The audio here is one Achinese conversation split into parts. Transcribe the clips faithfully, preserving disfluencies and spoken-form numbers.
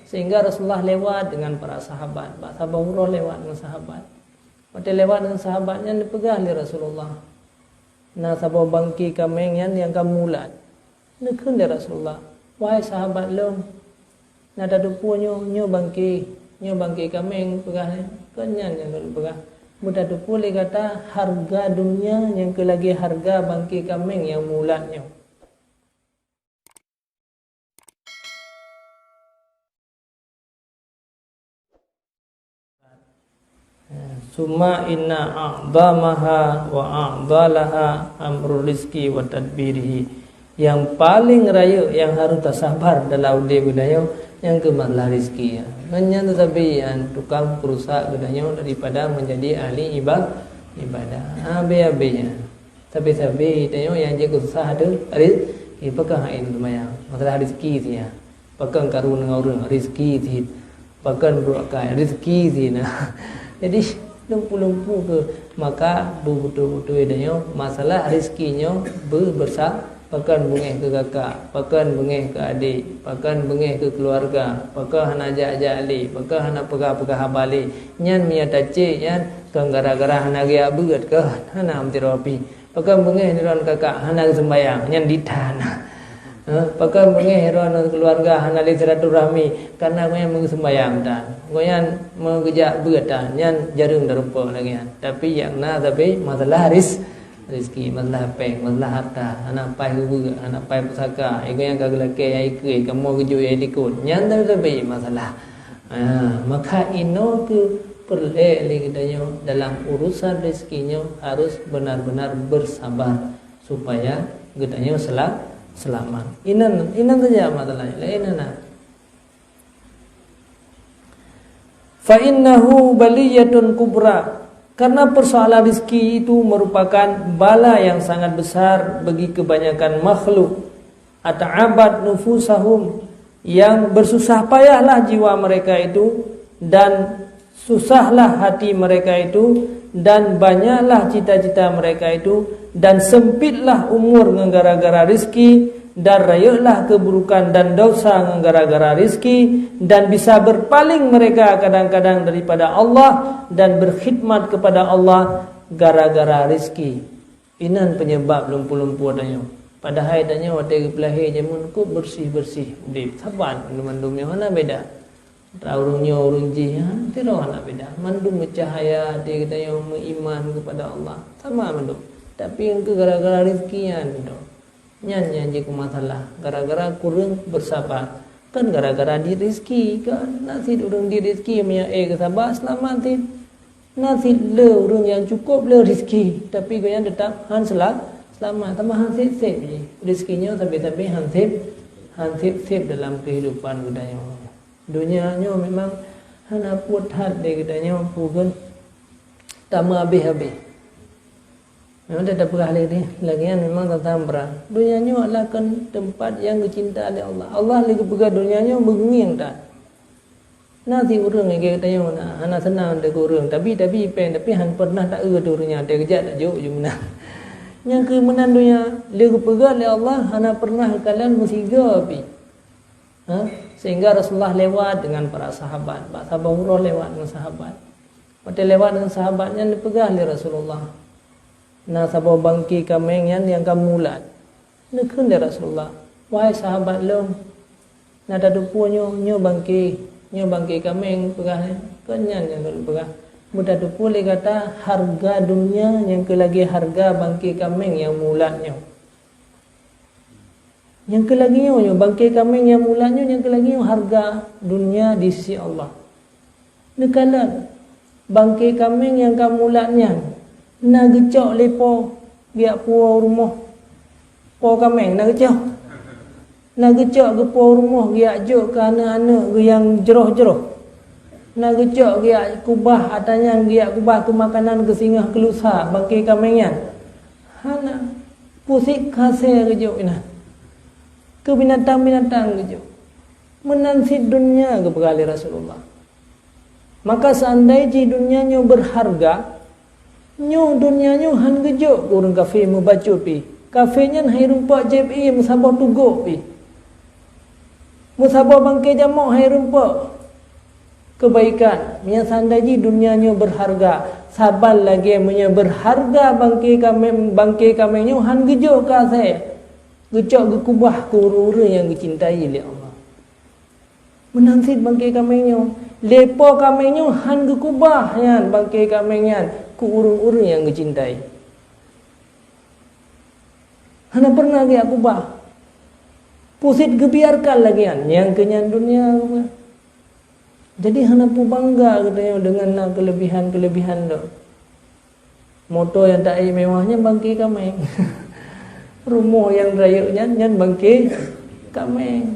Sehingga Rasulullah lewat dengan para sahabat, bak saboh uroe lewat dengan sahabat. Watée lewat dengan sahabat nyan, dipeugah lé Rasulullah, "Na saboh bangke kaméng nyan nyang ka mulat." Neukheun lé Rasulullah, "Wahai sahabat lôn, na tateupeue nyoe, nyoe bangke, nyoe bangke kaméng," peugah nyan. Kon nyan nyang lôn peugah. Beutateupeue lé gata hareuga donya nyang keu lagée hareuga bangke kaméng nyang mulat nyoe. Summa inna a'zamaha wa a'dalaha amru rizqi wa tadbirihi. Yang paling rayeuk yang harus tasabar dalam udeb geutanyoe, nyang keu masalah rizki, ya. Ngon nyan teusabe, ya, tukang peurusak geutanyoe daripada menjadi ahli iba-, ibadah. Habéh-habéh, ya. Sabe-sabe tanyoe nyang jeuet keu susah tu, ri-, eh, pakon hana seumayang. Masalah rezeki tu, ya. Pakon karu ngon ureueng, rezeki tu. Pakon brok kai, rezeki tu, nah. Jadi, lumpu-lumpu ke, maka beubeutôi-beutôi tanyoe masalah rezeki nyoe be-, bersa-, pakon beungéh keu kakak, pakon beungéh keu adék, pakon beungéh keu keuluwarga, pakon hana jak-jak lé, pakon hana peugah-peugah haba lé. Nyan meunyo tacék nyan, kon gara-gara hana geujak beuet keuh, hana meusidroe pih. Pakon beungéh droen kakak hana geuseumbayang, nyan ditan. Ha, pakon beungéh droen keuluwarga hana lé silaturahmi, karena gobnyan meugeuseumbayang tan. Gobnyan meugeujak beuet tan, nyan jareueng tarumpok lagée nyan. Tapi nyang na sabe masalah ris-, rezeki, masalah péng, masalah harta, hana paih ubeuek, hana paih pusaka, gobnyan ka geulakée nyang ikeue, kamoe geujok nyang likot. Nyan sabe masalah. Ha, maka inoe keuh peureulée lé geutanyoe dalam urusan rezeki nyoe harus benar-benar bersabar supaya geutanyoe sela-, selamat. Inan, inan saja masalah, laén hana. Fa innahu baliyatun kubra, karena persoalan rezeki itu merupakan bala yang sangat besar bagi kebanyakan makhluk. Ata'abat nufusahum, yang bersusah payahlah jiwa mereka itu, dan susahlah hati mereka itu, dan banyaklah cita-cita mereka itu, dan sempitlah umur ngon gara-gara rizki, dan rayeuklah keburukan dan dosa ngon gara-gara rizki, dan bisa berpaling mereka kadang-kadang daripada Allah dan berkhidmat kepada Allah gara-gara rizki. Inan penyebab lumpu-lumpu tanyoe. Padahai tanyoe watée geupeulahé jameun kok beureuséh-beureuséh udeb, saban mandum-mandum nyoe hana beda. Antara ureuëng nyoe ureuëng jih, ha, sidroe hana beda. Mandum meucahya até geutanyoe meuiman keupada Allah. Sama mandum. Tapi engkeu gara-gara rezeki nyan, nyan nyang jeuet keu masalah. Gara-gara kureueng beusaba. Kan gara-gara di rezeki kan. Na cit ureuëng di rezeki meunyo ék geusaba seulamat cit. Na cit le ureuëng nyang cukup le rezeki, tapi gobnyan teutap han sela-, seulamat, teuma han sép-sép jih. Rezeki nyoe sabe-sabe han sép, han sép-sép dalam keuhidupan geutanyoe. Donya nyoe memang hana peuet that lé geutanyoe peue kheun tameuhabéh-habéh. Memang dak tapeugah lé deh, lagée nyan memang teuntang brat. Donya nyoe adalah kon teumpat nyang geucinta lé Allah. Allah lé geupeugah donya nyoe meungieng that. Na cit ureuëng nyang geutanyoe na, hana seunang deuh ureuëng, tapi, tapi ipeng, tapi han pernah taeu teuh ureuëng nyan, teuh geujak tajok ju meunan. Nyang keu meunan donya, lé geupeugah lé Allah hana pernah geukalon meusigoe pih. Ha? Sehingga Rasulullah lewat dengan para sahabat, bak saboh uroe lewat dengan sahabat. Watée lewat dengan sahabat nyan dipeugah lé Rasulullah, "Na saboh bangke kaméng nyan nyang ka mulat." Neukheun lé Rasulullah, "Wahai sahabat lôn, na tateupeue nyoe, nyoe bangke, nyoe bangke kaméng," peugah, "kon nyan nyang lôn peugah. Beutateupeue lé gata hareuga donya nyang keu lagée hareuga bangke kaméng nyang mulat nyoe." Nyang keu lagée nyoe, nyoe bangke kaméng nyang mulat nyoe, nyang keu lagée nyoe hareuga donya di sisi Allah. Neukalon, bangke kaméng nyang ka mulat nyan na geucok lé po geujak puwoe rumoh. Po kaméng na geucok. Na geucok geupuwoe rumoh geujak jok keu aneuëk-aneuëk geuh nyang jroh-jroh. Na geucok geujak kubah, ata nyan geujak kubah keu makanan keu singoh keu lusa bangke kaméng nyan. Hana. Pusék kasée geujok inan. Keu binatang-binatang geujok. Meunan cit donya geupeugah lé Rasulullah. Maka seandai jih donya nyoe beurharga, nyoe donya nyoe han geujok keu ureuëng kafé meubacut pih. Kafé nyan hai rumpok jép ié meusaboh tugok pih. Meusaboh bangke jamok hai rumpok kebaikan. Meunyoe seandai jih dunia nyoe berharga, saban lagée meunyoe berharga bangke kamé, bangke kamé nyoe han geujok keu asée, geucok geukubah keu ureuëng-ureuëng nyang geucintai lé Allah. Meunan cit bangke kamé nyoe, lé po kamé nyoe han geukubah nyan bangke kamé nyan keu ureuëng-ureuëng nyang geucintai. Hana pernah geujak kubah. Pusit geubiarkan lagée nyan, nyang keu nyan dunia. Jadi hana peue bangga geutanyoe deungon na keulebihan-keulebihan dok. Moto nyang taék mewah nyan bangke kamé. Rumoh nyang rayeuk nyan, nyan bangke kamé.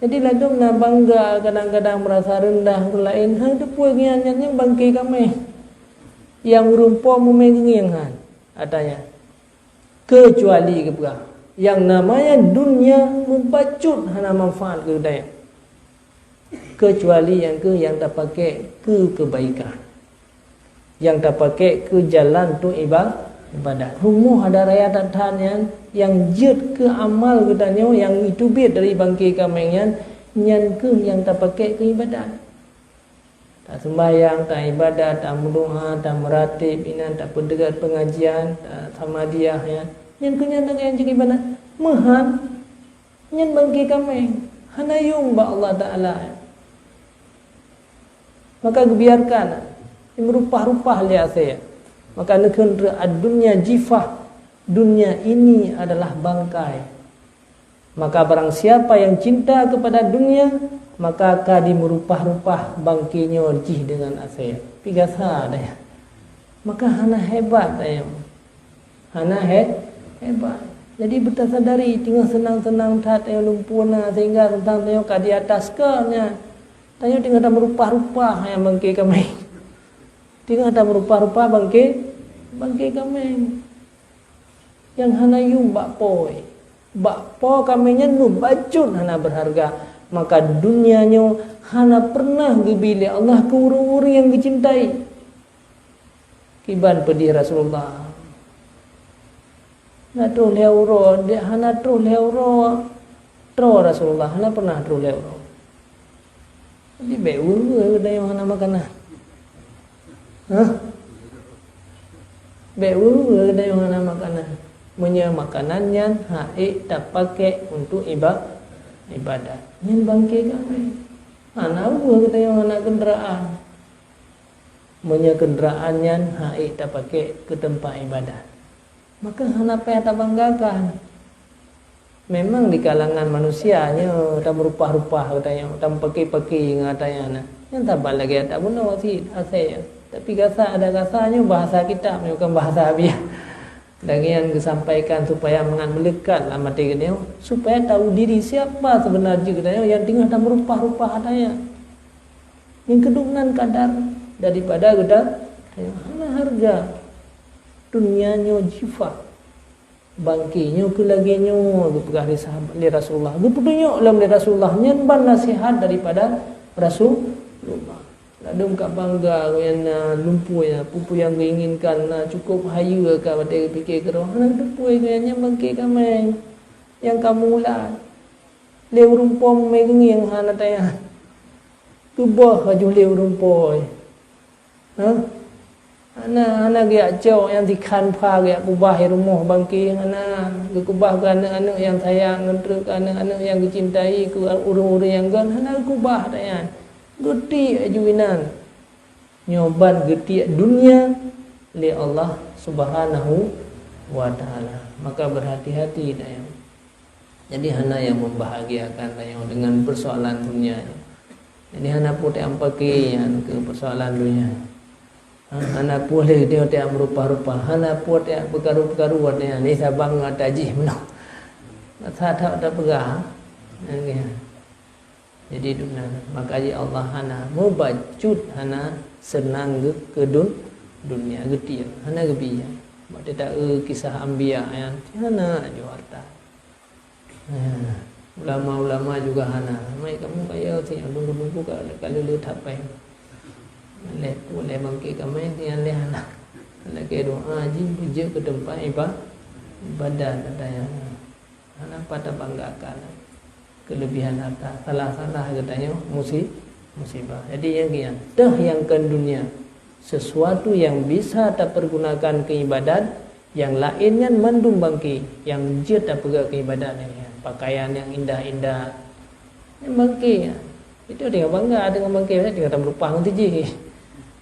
Jadi ladom na bangga, kadang-kadang merasa rendah ureuëng laén, hai teupue ngian nyan nyang bangke kamé. Nyang ureuëng po mumé geungieng han, katanya. Kecuali geupeugah, yang namanya dunia mubacut hana manfaat keu geutanyoe. Kecuali nyang keu nyang tapaké keu kebaikan. Nyang tapaké keu jalan tu iba-, ibadat. Rumoh ada raya that-that nyan, nyang jeuet keu amal geutanyoe nyang iteubiet dari bangke kamé nyan, nyan keuh nyang tapaké keu ibadat. Taseumbahyang, taibadat, tameudoá, tameuratéb, inan tapeudeugat peungajian, tasamadiyah, ya. Nyan keuh nyan nyang jeuet ibadat. Meuhan, nyan bangke kamé, hana yuem bak Allah Taala. Maka geubiarkan, meurupah-rupah lé asée. Maka neukheun treuk, "Ad-dunya jifah," dunia ini adalah bangkai. Maka barang siapa yang cinta kepada dunia, maka ka dimeurupah-rupah bangke nyoe jih deungon asée. Pi gasa deh. Maka hana hebat ayam. Hana he-, hebat. Jadi beutasadari teungoh seunang-seunang that ayam lumpuh na, sehingga teuntang tanyoe ka di atas keu nyan. Tanyoe teungoh tameurupah-rupah ayam bangke kamé. Teungoh tameurupah-rupah bangke, bangke kamé. Nyang hana yuem bak po, bak po kamé nyan mubacut hana berharga, maka dunia nyoe hana pernah geubi lé Allah keu ureuëng-ureuëng nyang geucintai. Kiban peudeh Rasulullah. Na troh lhée uroe, dek hana troh lhée uroe, troh Rasulullah, hana pernah troh lhée uroe. Jadi bék weue-weue geutanyoe hana makanan. Hah? Bék weue-weue geutanyoe hana makanan. Meunyoe makanan nyan ha'ék tapaké untuk iba-, ibadat, nyan bangke kamé. Hana weue geutanyoe hana keundaraan. Meunyoe keundaraan nyan ha'ék tapaké keu teumpat ibadat, maka hana payah tabanggakan. Memang di kalangan manusia nyoe tameurupah-rupah geutanyoe, tameupaki-paki ngon geutanyoe na. Nyang saban lagée ata bunoe cit asée. Tapi gasa ada gasa nyoe bahasa kitab nyoe, bukan bahasa biasa. Dan nyan geusampaikan supaya mangat meulekat lam até geutanyoe, supaya tahu diri siapa sebenar jih geutanyoe nyang teungoh tameurupah-rupah geutanyoe. Nyang keudum nan kadar daripada geuda-, hana hareuga. Dunia nyoe jifah. Bangke nyoe keu lagée nyoe geupeugah lé sahabat, lé Rasulullah. Geupeutunyok lom lé Rasulullah, nyan ban nasihat daripada Rasulullah. Ladom ka bangga nyan na lumpoe, na peue-peue nyang geuinginkan, na cukup hayeue ka watée geupike keudroe. Hana geuteupeue nyan, nyan bangke kamé nyang ka meuulat. Lé ureuëng po mumé geungieng hana tanya. Geuboh laju lé ureuëng po. Hah? Hana, hana geujak cok nyang sikhan pha geujak kubah di rumoh bangke, hana. Geukubah keu aneuëk-aneuëk nyang sayang, ngon treuk keu aneuëk-aneuëk nyang geucintai, keu ureuëng-ureuëng nyang gét, hana geukubah ata nyan. Geutiek laju inan. Nyoe ban geutiek dunia lé Allah Subhanahu wa Taala. Maka berhati-hati ata nyan. Jadi hana nyang membahagiakan tanyoe dengan persoalan dunia nyoe. Jadi hana peue tampaki nyan keu persoalan dunia. Ha, hana peue lé tanyoe tameurupah-rupah, hana peue tapeukaru-peukaru watée nyan, ni sabang ngon tajih meunoe. That-that tapeugah. Jadi dunia, maka ji Allah hana mubacut, hana seunang geu-, keu dun-, dunia geutiek, hana geubi. Bak teuta kisah anbiya nyan, hana ju harta. Ulama-ulama juga hana. Mai kamu kaya si tunggu-tunggu ka, ka leuleut hapai. Leh pu leh bangke kamai si nyan leh hana. Lagée doa jih beujeuet keu teumpat iba-, ibadat ata nyan. Hana pat tabanggakan. kelebihan harta. Salah-salah geutanyoe musi-, musibah. Jadi nyang kian, teuh nyang keu dunia, sesuatu yang bisa tapergunakan keu ibadat, nyang laén nyan mandum bangke, nyang jeuet tapeugah keu ibadat nyan, pakaian nyang indah-indah, nyang bangke nyan. Itu teungoh bangga, teungoh bangke, teungoh tameurupah ngon tijih.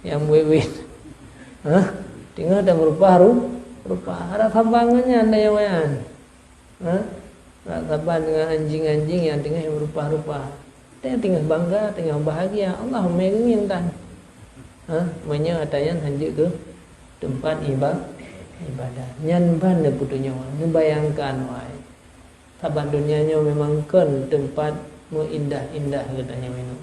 Nyang wét-wét. Hah? Teungoh tameurupah ru-, rupah. Harap saban ngon nyan, tanyoe nyan. Ha? Rasa ban dengan anjing-anjing nyang teungoh meurupah-rupah. Teungoh bangga, teungoh bahagia. Allah meungieng tan. Ha? Meunyoe ata nyan hanjeuet keu teumpat iba-, ibadah. Nyan ban neupeutunyok, neubayangkan, wahai. Saban donya nyoe memang kon teumpat meuindah-indah geutanyoe inoe.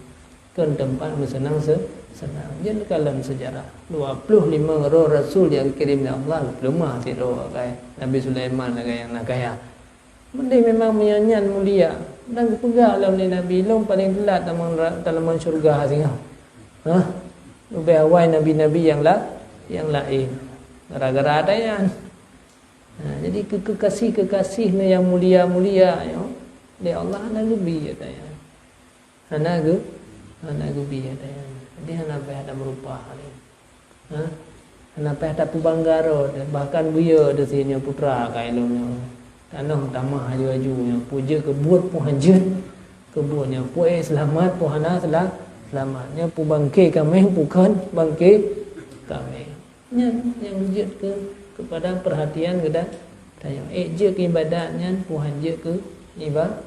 Kon teumpat meuseunang se-, seunang. Jeuet kalon seujarah. Dua ploh limong droe rasul nyang kirém lé Allah, peuleumah sidroe, kai. Nabi Sulaiman lagèe nyang na kaya. Meudeh memang meunyoe nyan mulia, dan geupeugah lom lé Nabi, "Lôn paleng teulat tamong ra-, tamong syeuruga singoh. Hah? Leubeh awai nabi-nabi nyang la-, nyang laén." Gara-gara ata nyan. Ha, jadi keu-, keukasih-keukasih nyang mulia-mulia nyoe, lé Allah hana geubi ata nyan. Hana geu-, hana geubi ata nyan. Jadi hana payah tameurupah lé. Ha? Hana payah tapeubangga droe, bahkan buyeu teuh si nyoe putra keu lôn nyoe. Tanoh tamah aju-aju nyoe, peue jeuet keu buet, peue han jeuet keu buet nyoe, peue ék seulamat, peue hana seula-, seulamat. Nyoe peue bangke kaméng, peue kon bangke kaméng. Nyan nyang jeuet keu, keupada peurhatian geuda-, tanyoe. Ék jeuet keu ibadat nyan, peue han jeuet keu iba-,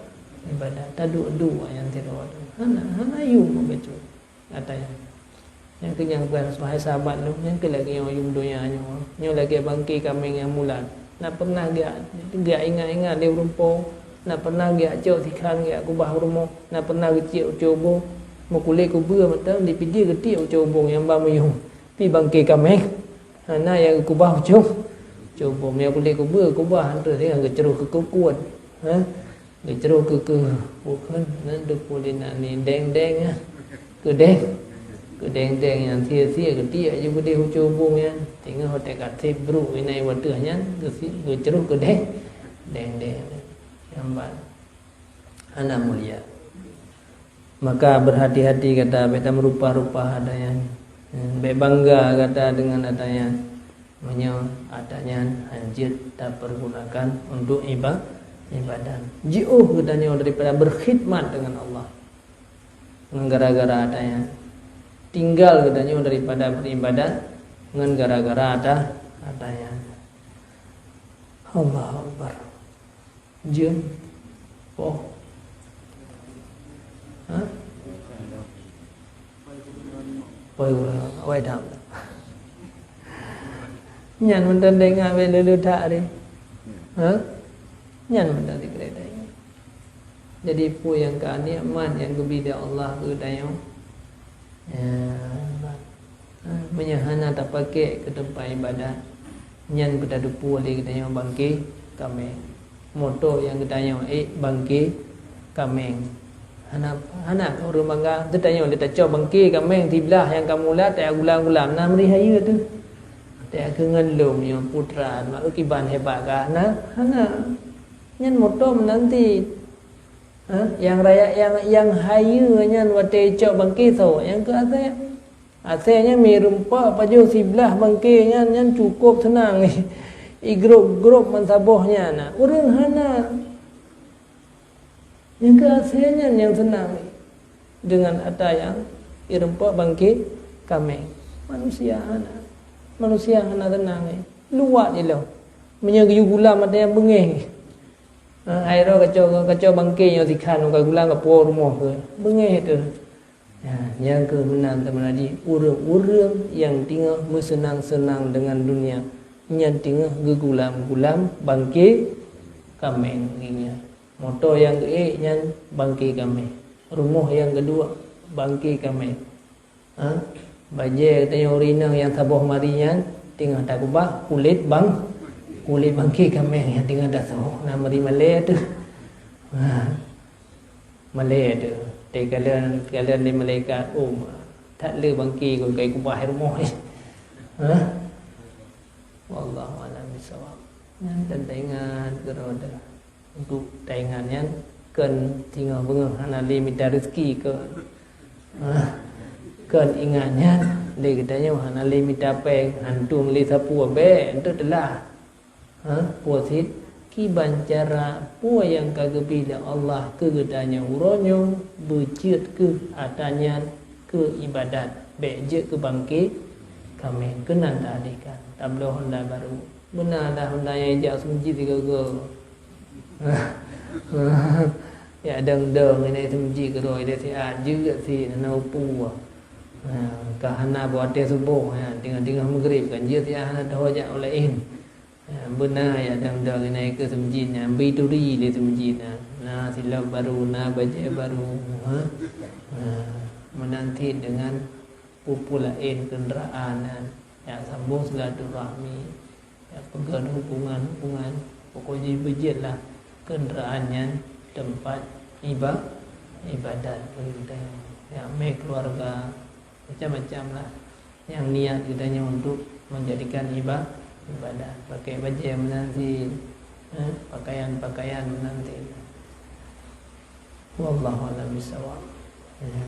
ibadat. Taduek-duek nyan sidroe. Hana, hana yum bacut. Ata nyan. Nyang keu nyang ban, wahai sahabat lôn, nyang keu lagèe nyoe yum donya nyoe. Nyoe lagèe bangke kaméng nyang mulat. Na pernah geujak, geujak ingat-ingat lé ureueng po, na pernah geujak cok sikhan geujak kubah u rumoh, na pernah geuciek u cubông, meukulét kubeue mantong, di pidie geutiek u cubông nyang ba meuyum. Pi bangke kaméng, hana nyang geukubah u cu-, cubông. Nyang kulét kubeue kubah, terus nyan geucroh keu kukuet. Ha? Geucroh keu, keu, bukan, nan teupeu lé na ni deng-deng, ha. Keu deng, keu deng-deng nyan sie-sie geutiek aju keudeh u cubông nyan. Teungoh watèe ka sép brôk inan watèe nyan, geusi-, geucroh keu deng, deng-deng. Nyan ban. Hana mulia. Maka berhati-hati gata, bèk tameurupah-rupah ata nyan. Bèk bangga gata deungon ata nyan. Meunyoe ata nyan han jeuet tapergunakan untuk iba-, ibadat. Jiôh geutanyoe daripada berkhidmat dengan Allah. Ngon gara-gara ata nyan. Tinggal geutanyoe daripada beribadat ngon gara-gara ata, ata nyan. Allahu Akbar. Jeuem. Poh. Ha? Poh, awai dah. Nyan mantong teuingat bèk lulu that deh. Ha? Nyan mantong dikira teuingat. Jadi, peue nyang ka nikmat nyang geubi lé Allah keu tanyoe. Ya, ha, meunyoe hana tapakék keu teumpat ibadat, nyan keu tateupeue lé geutanyoe bangke kaméng. Moto nyang geutanyoe ék bangke kaméng. Hana, hana keu ureueng bangga, teutanyoe lé tacok bangke kaméng siblah nyang ka mulat, taya gulam-gulam, na meuri hayeue teuh. Taya keu ngon lom nyoe putra, mak kiban hebat ka, na, hana. Nyan moto meunan cit. Ha? Nyang raya, nyang, nyang hayeue nyan watèe cok bangke soe, nyang keu asèe. Asèe nyan mireumpok pajoh siblah bangke nyan, nyan cukôp seunang. Igrôp-grôp meusaboh nyan na. Ureueng hana. Nyang keu asèe nyan nyang seunang. Deungon ata nyang ireumpok bangke kaméng. Manusia hana. Manusia hana seunang. Luwat ilong. Meunyoe geuyue gulam ata nyang beungéh. Ha, hai droe kacok, kacok bangke nyoe sikhan, ka gulang ka po rumoh keuh. Beungéh teuh. Ya, nyang keuh meunan teuma jih ureueng-ureueng nyang teungoh meuseunang-seunang deungon dunia, nyan teungoh geugulam-gulam bangke kaméng geuh nyan. Moto nyang geuék nyan bangke kaméng. Rumoh nyang geuduek bangke kaméng. Ha? Bajèe geutanyoe ureueng inong nyang saboh mari nyan teungoh takubah kulét bang-, kulét bangke kaméng nyang teungoh tasoh na mari malèe teuh. Ha. Malèe teuh. Teukalon, kalon lé malaikat, "Oh, that le bangke kon ka ikubah rumoh." Ha? Wallahu a'lam bishawab. Nyan kan taingat keudroe teuh. Untuk taingat nyan, Kon singoh beungoh hana lé mita rezeki kon. Kon ingat nyan, lé geutanyoe hana lé mita péng, hantom lé sapeue, bék enteuk teulah. Ha, puasit, kiban cara peue nyang ka geubri lé Allah keu geutanyoe uroe nyoe, beucit keuh atra nyan keu ibadat, bék jeuet keu bangke kamé. Keunan taalihkan, tabloe honda barô. Beuna dah honda nyang ijak seumeujid sigoe-goe. Ya dong-dong ini seumeujid keudroe, ida siat jeuet si na upu. Ha, ka hana bak watée suboh, ya, tinggai-tinggai meugrib kan jeuet siat hana teuho jak ulée. Ya, beuna ya dong-dong ini ke seumeujid nyan, bri turi di seumeujid nyan. Na silop barô, na bajée barô. Ha? Ha, meunan cit deungon peue-peue laén keundraan nyan. Ya, sambong silaturahmi. Ya, peugét hubungan-hubungan, pokok jih beujeuet lah keundraan nyan teumpat iba-, ibadat bagi geutanyoe. Ya, mé keuluwarga, macam-macam lah nyang niat geutanyoe untuk menjadikan iba-, ibadat. Pakai bajée meunan cit, eh, pakaian-pakaian meunan cit. Wallahu a'lam bishawab. Ya,